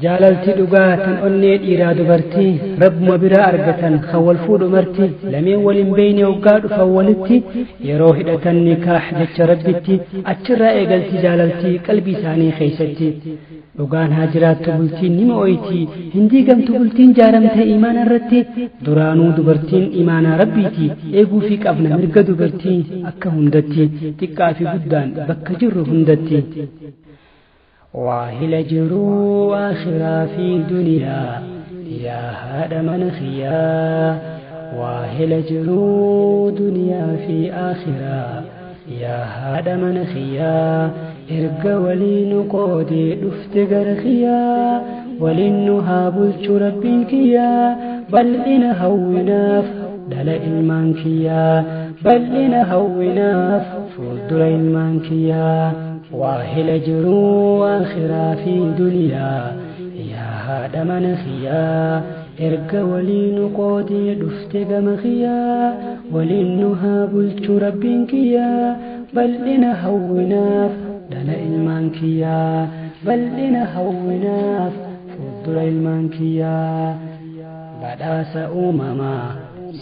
Jaalalti dhugaa tan onnee dhiiraa dubartii rabbuma biraa argatan kan wal fuudhu marti lameen waliin beeyne hoggaa dhufan walitti yeroo hidhatan nikaah jecha rabbitti achirraa eegalti jaalaltii qalbii isaanii keeysatti dhugaan haa jiraattu bultiin nima ooyti hin diigamtu bultiin jaaramte imaana irratti duraanuu dubartiin imaanaa rabbiiti eeguufii qabna mirga dubartii akka hundatti xiqqaa fi guddaan bakka jirru hundatti. Waahila jiruu akhiraa fi duniyaa yaa haadha mana kiyyaa waahila jiruu duniyaa fi akhiraa yaa haadha mana kiyyaa erga waliin qoodee dhufte gara kiyyaa waliin nu haa bulchu rabbiin kiyyaa bal'ina hawwinaaf dhala ilmaan kiyyaa bal'ina hawwinaaf fuuldura ilmaan kiyyaa. Waahila jiruu akhiraa fi duniyaa yaa haadha mana kiyyaa erga waliin qoodee dhufte gama kiyyaa waliin nu haa bulchu rabbiin kiyyaa bal'ina hawwinaaf dhala ilmaan kiyyaa bal'ina hawwinaaf fuuldura ilmaan kiyyaa badhaasa uumamaa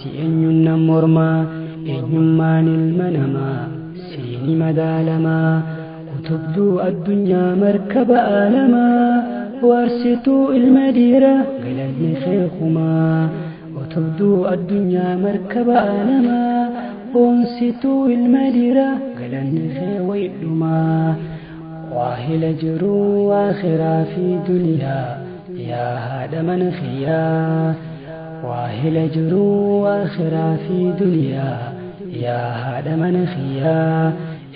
si eenyuun nan mormaa eenyummaan ilma namaa siini madaalamaa utubduu addunyaa markaba aalamaa waarsituu ilma dhiiraa galanni keekumaa utubduu addunyaa markaba aalamaa boonsituu ilma dhiiraa galanni kee waydhumaa waahila jiruu akhiraa fi duniyaa yaa haadha mana kiyyaa waahila jiruu akhiraa fi duniyaa yaa haadha mana kiyyaa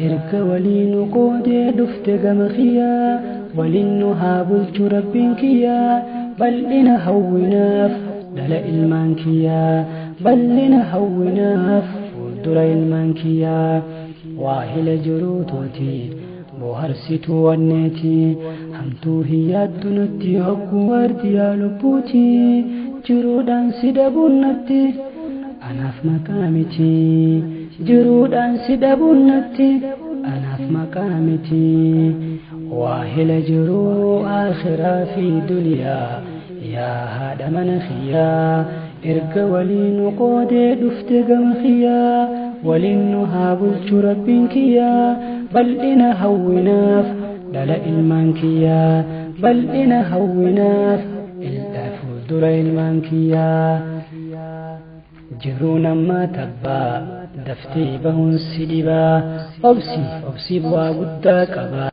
erga waliin qoodee dhufte gama kiyyaa waliin nu haa bulchu rabbiin kiyyaa bal'ina hawwinaaf dhala ilmaan kiyyaa bal'ina hawwinaaf fuuldura ilmaan kiyyaa waahila jiruu tooti bohaarsituu wanneeti hamtuu hin yaaddu nutti hogguu waardiyaa lubbuuti jiruudhaan si dhabuun natti anaaf maqaa miti jiruudhaan si dhabuun natti anaaf maqaa miti waahila jiruu akhiraa fi duniyaa yaa haadha mana kiyyaa erga waliin qoodee dhufte gama kiyyaa waliin nu haa bulchu rabbiin kiyyaa bal'ina hawwinaaf dhala ilmaan kiyyaa bal'ina hawwinaaf fuuldura ilmaan kiyyaa jiruu namaa tabbaa daftee bahuun si dhibaa obsi obsi bu'aa guddaa qabaa.